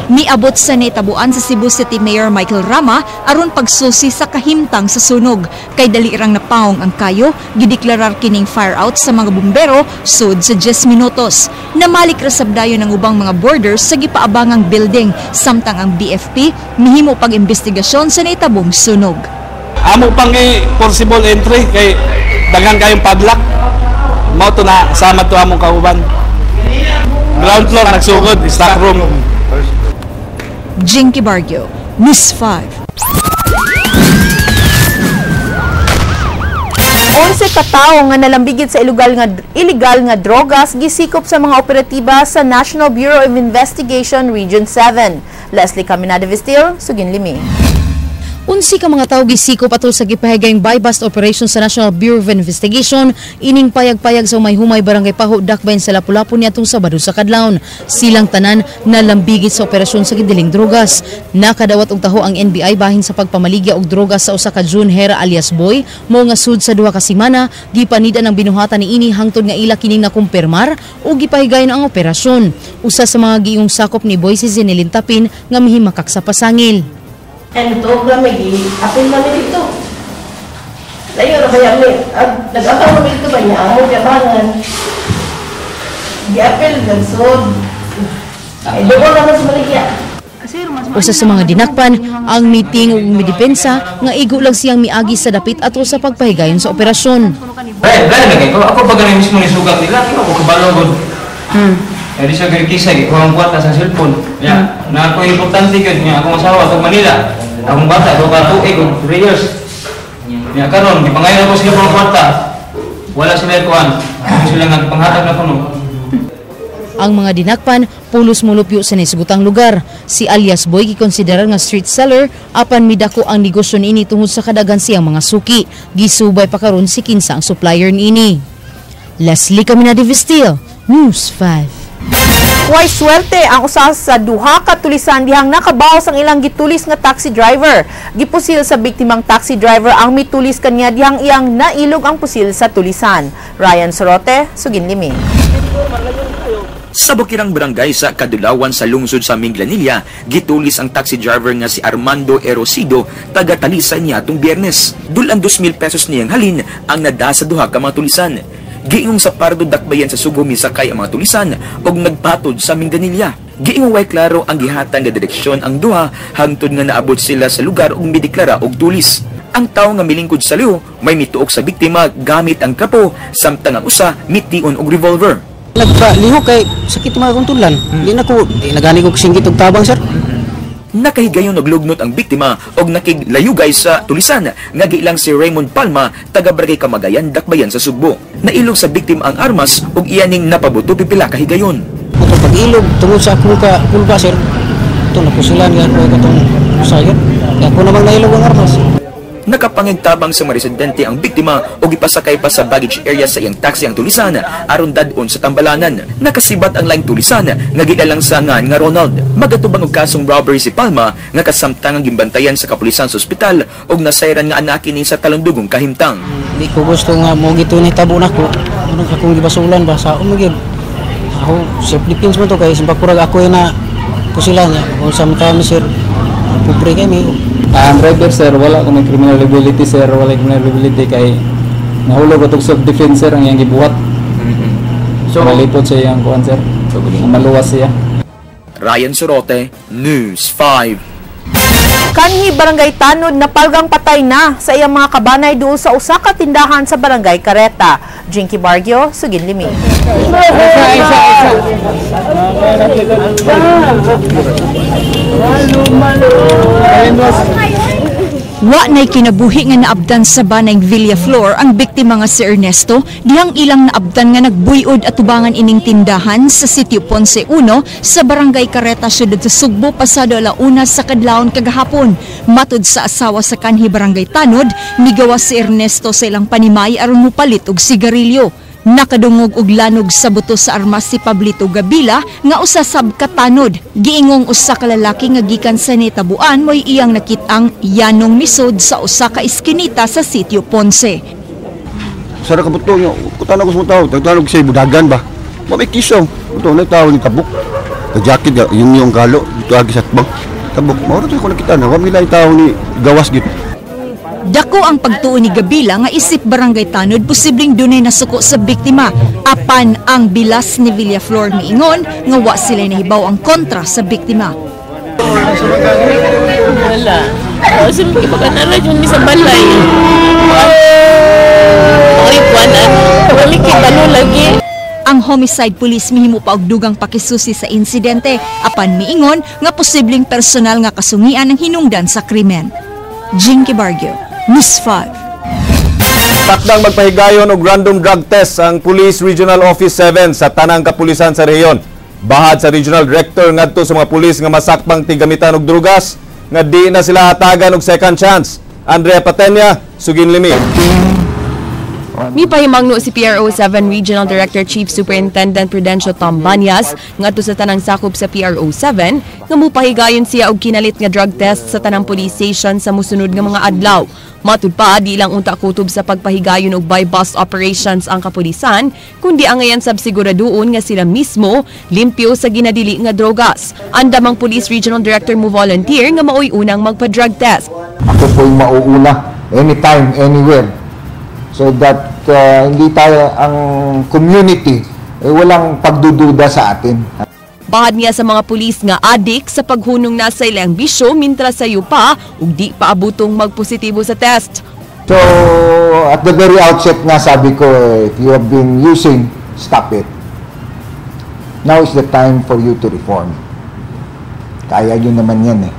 Niabot sa netabuan sa Cebu City Mayor Michael Rama aron pagsusi sa kahimtang sa sunog. Kay dali rang napaong ang kayo, gideklarar kining fire out sa mga bumbero sud sa 10 minutos. Namalik ra sab dayon ang ubang mga boarders sa gipaabangang building samtang ang BFP mihimo pag-imbestigasyon sa netabong sunog. Amo pang possible entry kay daghan kayong padlock. Mao to na sama to among kauban. Ground floor nagsugod, stock room. Jinky Barrio, News 5. 11 ka tawo nga nalambigit sa illegal nga drogas gisikop sa mga operatiba sa National Bureau of Investigation Region 7. Leslie Caminada Vestil, Sugin Limi. 11 ka mga tawo gisikop atol sa gipahigayong buy-bust operation sa National Bureau of Investigation ining payag-payag sa Humay-Humay, Barangay Paho, Dakbayan sa Lapu-Lapu niadtong Sabado sa kadlawon. Silang tanan nalambigit sa operasyon sa gidiling drogas. Nakadawat og taho ang NBI bahin sa pagpamaligya og drogas sa usa ka June Hera alias Boy mao nga sud sa 2 ka semana gipanidan ang binuhatan niini hangtod nga ila kining nakumpirmar ug gipahigayon ang operasyon. Usa sa mga giingong sakop ni Boy si Zenelin Tapin nga mihimakak sa pasangil. And ito, may apil namin dito. Layo na kaya may, nag-apil namin dito ba niya, among yabangan. Di-apil, nagsod. Ay, doon naman sa Maligya. Usa sa mga dinakpan, ang meeting ug midepensa nga igo lang siyang miagi sa dapit ato sa pagpahigayon sa operasyon. Dahil ako pag ganun mismo nisugat nila, ako kabalo. Eh, di siya kisa, kuha ang kwarta sa cellphone. Ya, na ako importante yun, nga akong asawa, itong Manila. Akong bata, ito ka 2, 3 years. Ya, karon, gipangayon ako sila pang kwarta. Wala sila kuhan. Ako sila nga panghatag na kuno. Ang mga dinakpan pulos mulupyo sa nisugutang lugar. Si alias Boy gikonsiderar nga street seller apan midako ang negosyo niini tungod sa kadaghan siyang mga suki. Gisubay pa karon si kinsa ang supplier niini. Leslie Caminade Vestil, News 5. Way swerte ang usa sa duha ka tulisan dihang nakabawas ang ilang gitulis nga taxi driver. Gipusil sa biktimang taxi driver ang mitulis kanya dihang iyang nailog ang pusil sa tulisan. Ryan Sorote, Suginlimi. Sa Bukirang Barangay sa Kadulawan sa lungsod sa Minglanilla, gitulis ang taxi driver nga si Armando Erosido, taga Talisan niya atong Biyernes. Dulan 2,000 pesos niyang halin ang nada sa duha ka mga tulisan. Giingong sa Pardo Dakbayan sa Subo misakay ang mga tulisan og nagpatod sa Minglanilla. Giingong way klaro ang gihatan nga direksyon ang duha hangtod nga naabot sila sa lugar ug mideklara og tulis. Ang tawo nga milingkod sa liw may mituok sa biktima gamit ang kapo samtang ang usa mition og revolver. Nagpaliho kay sakit mga akong tulan. Di na ko, di na gani ko singgit og tabang, sir. Nakahigayon og lugnot ang biktima og nakiglayugay sa tulisan nga giilang si Raymond Palma taga Barangay Kamagayan, Dakbayan sa Sugbo. Nailog sa biktima ang armas ug iyaning napabuto pipila ka higayon. Ato pag-ilog tungod sa akong ka kulba, sir. Ito napusilan nga ko katong sayon. Kaya ako namang nailog ang armas. Nakapangigtabang sa mga residente ang biktima o gipasakay pa sa baggage area sa iyang taxi ang tulisan aron dad-on sa tambalanan. Nakasibat ang laing tulisan nga gilalang sa ngan nga Ronald. Magatubang og kasong robbery si Palma nga kasamtang ang gimbantayan sa kapulisan sa ospital og nasayran nga anak kini sa talundugong kahimtang. Di ko gusto nga mo gito ni tabo nako. Anong akong gibasulan ba sa umigil. Ako self defense man to kay simbakurag ako na pusilan niya. Kung sa kami, sir, pobre kami. Ang driver, sir, wala ko may criminal liability, sir, wala criminal liability kay nahulog ko self defense, sir, ang iyang gibuhat. So malipot sa iyang kuan, sir. So maluwas siya. Ryan Sorote, News 5. Kanhi Barangay Tanod na palgang patay na sa iyang mga kabanay doon sa usa ka tindahan sa Barangay Kareta. Jinky Bargio, Suginlimi. Wa na'y kinabuhi nga naabdan sa banay Villaflor ang biktima nga si Ernesto dihang ilang naabdan nga nagbuyod at tubangan ining tindahan sa Sitio Ponce 1 sa Barangay Carreta, siyudad sa Sugbo pasado 1:00 sa kadlawon kagahapon. Matud sa asawa sa kanhi Barangay Tanod, migawas si Ernesto sa ilang panimay aron mopalit og sigarilyo. Nakadungog og lanog sa buto sa armas si Pablito Gabila nga usa sab ka tanod. Giingong usa ka lalaki nga gikan sa nitabuan mo'y iyang nakit-ang yanong misod sa usa ka iskinita sa Sitio Ponce. Sara ka buto nyo, kutan ako sa tao, tagtanog sa budagan ba? Mami kiso, buto na tao ni tabok. Jacket yung yung galo, dito agi sa tbang. Tabok, mao ra ko nakita na, wa milay tao ni gawas gid. Dako ang pagtuo ni Gabila nga isip Barangay Tanod posibleng dunay nasuko sa biktima. Apan ang bilas ni Villaflor miingon nga wa sila nahibaw ang kontra sa biktima. Wala. Kasi makipakanala yun sa balay. Ay, kuwanan. Wala kibalo lagi. Ang homicide police mihimo pa og dugang pakisusi sa insidente apan miingon nga posibleng personal nga kasungian ang hinungdan sa krimen. Jinky Bargio, News 5. Takdang magpahigayon og random drug test ang Police Regional Office 7 sa tanang kapulisan sa rehiyon. Bahad sa Regional Director ngadto sa mga pulis nga masakpang tigamitan og drugas nga di na sila hatagan og second chance. Andrea Patenya, Suginlimi. Mipahimangno si PRO7 Regional Director Chief Superintendent Prudencio Tom Banyas ngadto sa tanang sakop sa PRO7 nga mupahigayon siya og kinalit nga drug test sa tanang police station sa mosunod nga mga adlaw. Matud pa, di lang unta kutob sa pagpahigayon og buy-bust operations ang kapulisan, kundi angayan sab siguraduon nga sila mismo limpyo sa ginadili nga drogas. Andamang Police Regional Director mo volunteer nga maoy unang magpa-drug test. Ako po'y mauuna anytime, anywhere. So that hindi tayo, ang community, eh, walang pagdududa sa atin. Bahad niya sa mga pulis nga adik sa paghunong na sa ilang bisyo mintra sayo pa ug di pa abutong magpositibo sa test. So at the very outset nga sabi ko, if you have been using, stop it. Now is the time for you to reform. Kaya yun naman yan eh.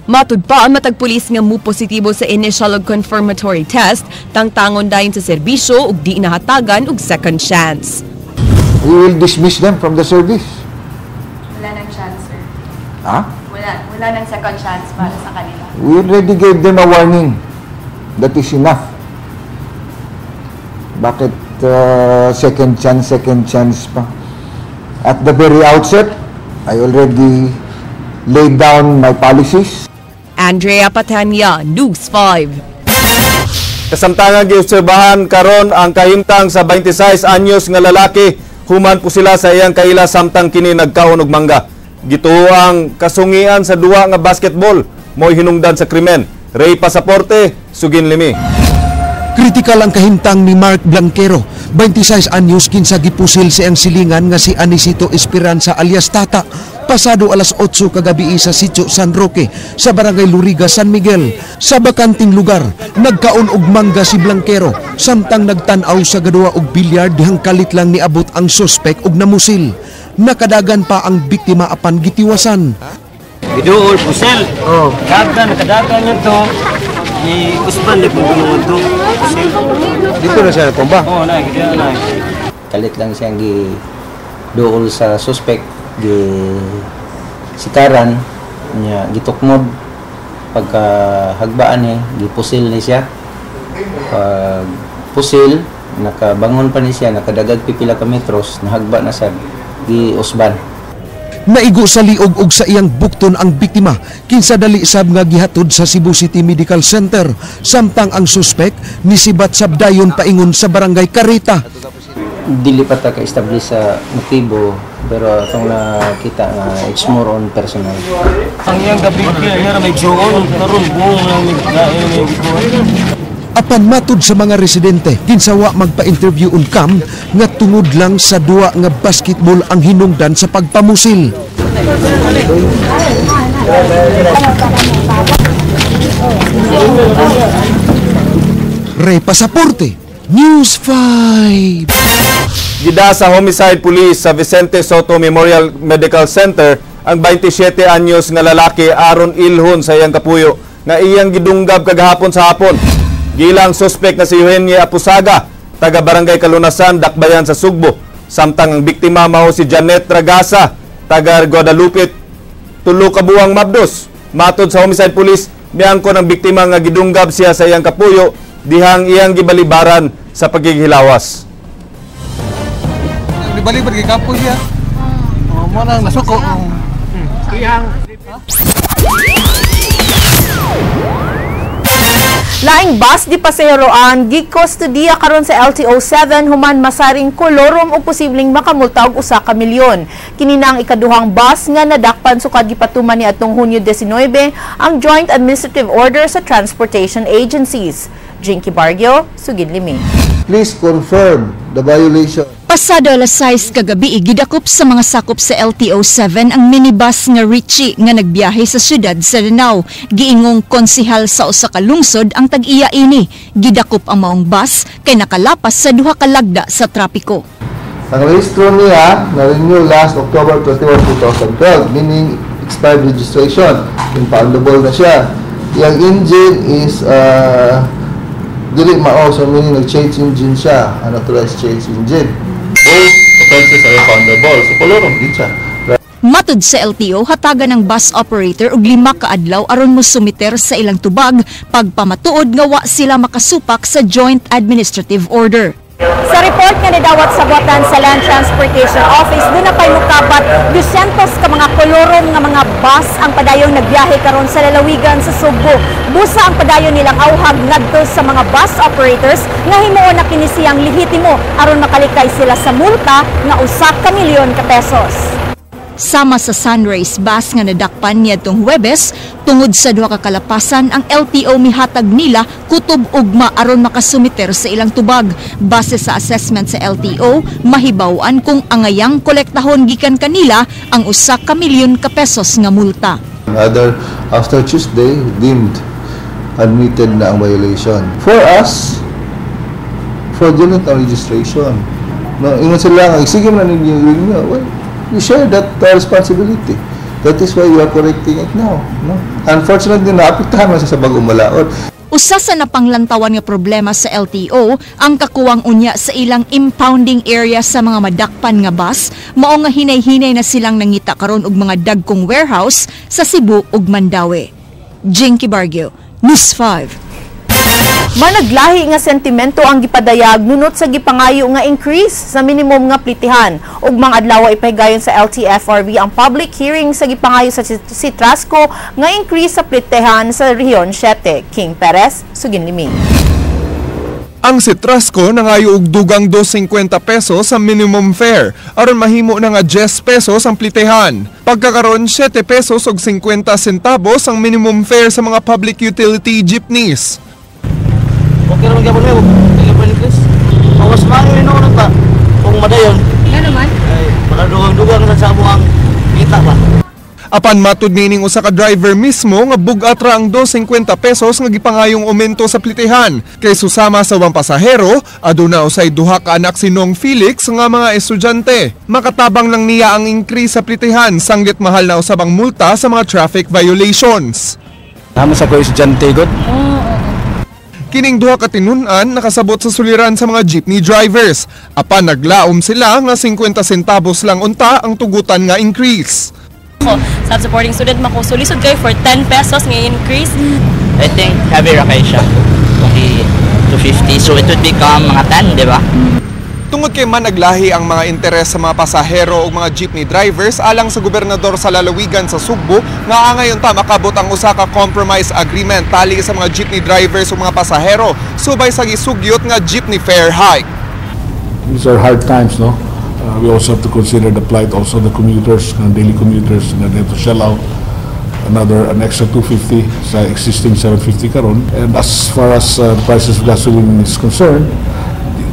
Matud pa, matag pulis nga mo positibo sa initial ug confirmatory test, tangtangon dayon sa serbisyo ug di nahatagan og second chance. We will dismiss them from the service. Wala nang chance, sir. Ha? Wala nang second chance para sa kanila. We already gave them a warning. That is enough. Bakit second chance pa? At the very outset, I already laid down my policies. Andrea Patania, News 5. Kasamtangan giobserbahan karon ang kahimtang sa 26 anyos nga lalaki human po sila sa iyang kaila samtang kini nagkaon og mangga. Gituo ang kasungian sa duwa nga basketball mo'y hinungdan sa krimen. Ray Pasaporte, Sugin Limi. Kritikal ang kahimtang ni Mark Blanquero, 26 anyos, kinsa gipusil sa iyang silingan nga si Anisito Esperanza alias Tata pasado alas 8 kagabi sa Sitio San Roque sa Barangay Luriga, San Miguel. Sa bakanting lugar, nagkaon og mangga si Blanquero samtang nagtan-aw sa gaduwa og bilyard dihang kalit lang niabot ang suspek og namusil. Nakadagan pa ang biktima apan gitiwasan. Giduol pusil. Oh. Dagan nakadagan niya to. Ni usban di po to. Pusil. Dito na siya natumba. Oo, na giduol na. Kalit lang siyang gi duol sa suspect, gi sikaran niya, gitukmod pagka hagbaan ni gipusil ni siya. Pag pusil, nakabangon pa ni siya, nakadagag pipila ka metros, nahagba na siya, giusban. Naigo sa liog og sa iyang bukton ang biktima kinsa dali sab nga gihatod sa Cebu City Medical Center, samtang ang suspek nisibat sab dayon paingon sa Barangay Carita. Dili pa ta ka-establish sa motibo, pero atong nakita nga it's more on personal. Ang iyang gabi kaya may juon karon buong lang may. Apan matud sa mga residente, kinsawa magpa-interview on cam nga tungod lang sa duwa nga basketball ang hinungdan sa pagpamusil. Ray Pasaporte, News 5. Gida sa Homicide Police sa Vicente Soto Memorial Medical Center ang 27 anyos nga lalaki aron ilhon sa iyang kapuyo nga iyang gidunggab kagahapon sa hapon. Gilang suspek na si Eugenia Apusaga, taga Barangay Kalunasan, Dakbayan sa Sugbo. Samtang ang biktima mao si Janet Ragasa, taga Guadalupe, tulo ka buwang Mabdos. Matod sa Homicide Police, miangkon ang biktima nga gidunggab siya sa iyang kapuyo dihang iyang gibalibaran sa pagighilawas. Balik-balik kay kapoy siya. Oh, mo nang nasuko. Laing bus di pasaheroan gikustudiya karon sa LTO 7 human masaring kolorum o posibleng makamulta og usa ka milyon. Kini na ang ikaduhang bus nga nadakpan sukad gipatuman ni atong Hunyo 19 ang Joint Administrative Order sa Transportation Agencies. Jinky Bargio, Sugid Limi. Please confirm the violation. Pasado alas 6 kagabi, gidakop sa mga sakop sa LTO 7 ang minibus nga Richie nga nagbiyahe sa syudad sa Danao. Giingong konsihal sa usa ka lungsod ang tag-iya ini. Gidakop ang maong bus kay nakalapas sa duha ka lagda sa trapiko. Ang rehistro niya na-renew last October 21, 2012, meaning expired registration. Impoundable na siya. Yang engine is dili mao, so meaning nag-change engine siya, unauthorized change engine. Both offenses are impoundable, so kolorum din siya. Matud sa LTO, hatagan ng bus operator og 5 ka adlaw aron mosumiter sa ilang tubag pagpamatuod nga wa sila makasupak sa Joint Administrative Order. Sa report nga nidawat sa buwatan sa Land Transportation Office, doon na pa'y mukapat 200 ka mga kolorum nga mga bus ang padayong nagbiyahe karon sa lalawigan sa Sugbo. Busa ang padayon nilang auhag ngadto sa mga bus operators nga himuon na kini siyang lehitimo aron makalikay sila sa multa nga 1 ka milyon ka pesos. Sama sa Sunrise Bus nga nadakpan niadtong Huwebes, tungod sa duha ka kalapasan ang LTO mihatag nila kutob ugma aron makasumiter sa ilang tubag. Base sa assessment sa LTO, mahibaw-an kung angayang kolektahon gikan kanila ang 1 ka milyon ka pesos nga multa. Other after Tuesday, deemed admitted na ang violation. For us, fraudulent ang registration. No, ingon sila, sige man ninyo, well, we share that responsibility. That is why we are correcting it now. No? Unfortunately, naapektahan man siya sa bagong balaod. Usa sa napanglantawan nga problema sa LTO ang kakuwang unya sa ilang impounding area sa mga madakpan nga bus, mao nga hinay-hinay na silang nangita karon og mga dagkong warehouse sa Cebu ug Mandaue. Jinky Bargio, News 5. Managlahi nga sentimento ang gipadayag nunot sa gipangayo nga increase sa minimum nga plitihan. Ug mga adlaw ipahigayon sa LTFRB ang public hearing sa gipangayo sa Citrasco nga increase sa plitihan sa Rehiyon 7. King Perez, Suginlimi. Ang Citrasco nangayo og dugang 2.50 pesos sa minimum fare aron mahimo na nga 10 pesos ang plitehan. Pagkakaron 7 pesos og 50 centavos ang minimum fare sa mga public utility jeepneys. Okay naman gabon mo, dili pa increase. Mas maayo ni noon pa kung madayon. Nga naman? Ay, baka dugang-dugang sa amo ang kita ba. Apan matud nining usa ka driver mismo nga bug-at ra ang 2.50 pesos nga gipangayong aumento sa plitehan. Kay susama sa ubang pasahero, aduna usay duha ka anak si Nong Felix nga mga estudyante. Makatabang lang niya ang increase sa plitehan sanggit mahal na usab ang multa sa mga traffic violations. Namo sa ko estudyante god. Kining duha ka tinun-an nakasabot sa suliran sa mga jeepney drivers. Apan naglaom sila nga 50 centavos lang unta ang tugutan nga increase. Ako, self-supporting student mako, so lisod kayo for 10 pesos nga increase. I think heavy ra kayo siya kung i-250, so it would become mga 10, di ba? Tungod kay managlahi ang mga interes sa mga pasahero ug mga jeepney drivers alang sa gobernador sa lalawigan sa Sugbo nga angayon ta makabot ang usa ka compromise agreement tali sa mga jeepney drivers ug mga pasahero subay sa gisugyot nga jeepney fare hike. These are hard times, no? We also have to consider the plight also the commuters, and daily commuters, na they have to shell out an extra 250 sa existing 750 karon. And as far as the prices of gasoline is concerned,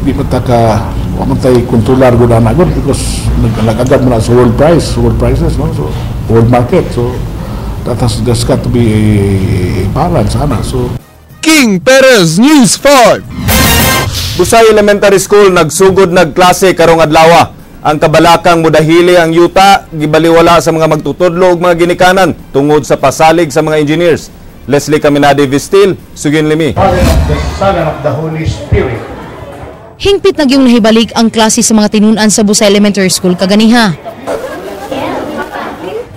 di man ta ka wa man tay kontrolar gud ana gud because nag-agad man na sa world prices, no? So world market. So there's got to be a balance ana. So King Perez, News 5. Busay Elementary School nagsugod nagklase karong adlaw. Ang kabalakang mudahili ang yuta gibaliwala sa mga magtutudlo ug mga ginikanan tungod sa pasalig sa mga engineers. Leslie Caminade Vistil, Suginlimi. Father of the Son and of the Holy Spirit. Hingpit nagyong nahibalik ang klase sa mga tinun-an sa Busay Elementary School kaganiha.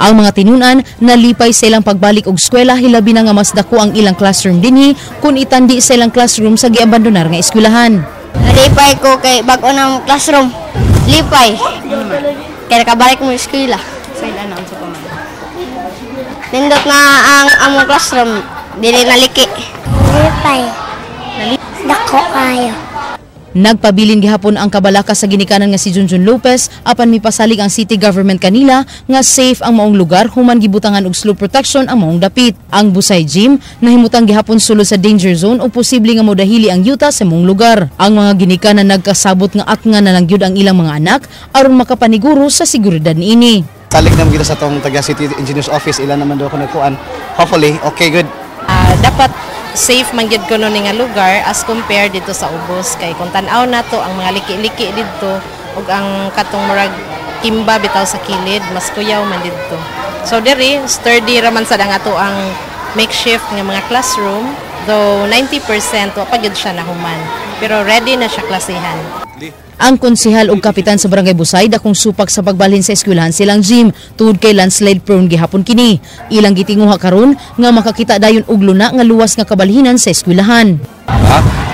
Ang mga tinun-an nalipay sa ilang pagbalik og eskwela, hilabi na nga mas dako ang ilang classroom dinhi kung itandi sa ilang classroom sa giabandonar nga eskwelahan. Lipay ko kay bag-o ng classroom. Lipay. Kaya nakabalik mo eskwela. Nindot na ang among classroom, dili naliki. Lipay. Dako kayo. Nagpabilin gihapon ang kabalaka sa ginikanan nga si Junjun Lopez apan mipasalig ang city government kanila nga safe ang maong lugar human gibutangan og slope protection ang maong dapit. Ang Busay Gym nahimutang gihapon sulod sa danger zone o posible nga modahili ang yuta sa maong lugar. Ang mga ginikanan nagkasabot nga atngan na lang gyud ang ilang mga anak aron makapaniguro sa seguridad niini. Salig naman kita sa tong taga City Engineers Office, ilan naman daw ko nagkuan. Hopefully, okay, good. Dapat safe man gyud kuno ni nga lugar as compared dito sa ubos kay kung tan-aw nato ang mga liki-liki didto ug ang katong murag kimba bitaw sa kilid, mas kuyaw man didto. So diri sturdy ra man sad ang ato ang makeshift nga mga classroom, though 90% wa pa gyud siya nahuman, pero ready na siya klasihan. Ang konsehal ug kapitan sa Barangay Busay dakong supak sa pagbalhin sa eskwelahan silang gym tungod kay landslide prone gihapon kini. Ilang gitinguha karon nga makakita dayon og luna nga luwas nga kabalhinan sa eskwelahan.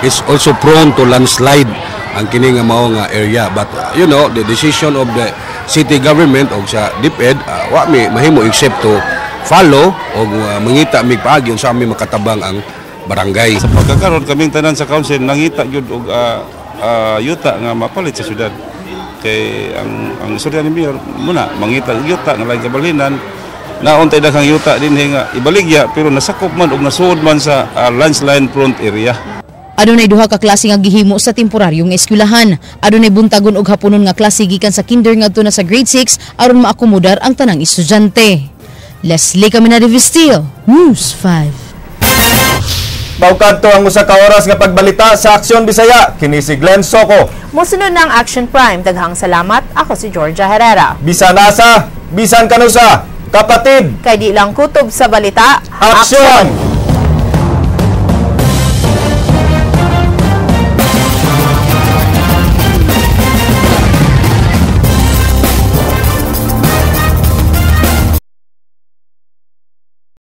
It's also prone to landslide ang kini nga mao nga area, but you know, the decision of the city government og sa DepEd, wa mi mahimo except to follow og mangita mig paagi unsa mi makatabang ang barangay. Sa pagkakaron kaming tanan sa council nangita gyud og yuta nga mapalit sa syudad. Kay ang istorya ni Mayor muna mangita og yuta nga laing kabalhinan, nauntay daghang yuta dinhi nga ibaligya pero nasakop man og nasuod man sa landslide prone area. Adunay duha ka klase nga gihimo sa temporaryong eskwelahan. Adunay buntagon og haponon nga klase gikan sa kinder ngadto na sa grade 6 aron maakomodar ang tanang estudyante. Leslie Caminade Vistil, News 5. Bawkadto ang usa ka oras nga pagbalita sa Aksyon Bisaya. Kini si Glenn Soco. Mosunod ng Action Prime. Daghang salamat. Ako si Georgia Herrera. Bisan asa, bisan kanusa, kapatid. Kay di lang kutob sa balita. Aksyon!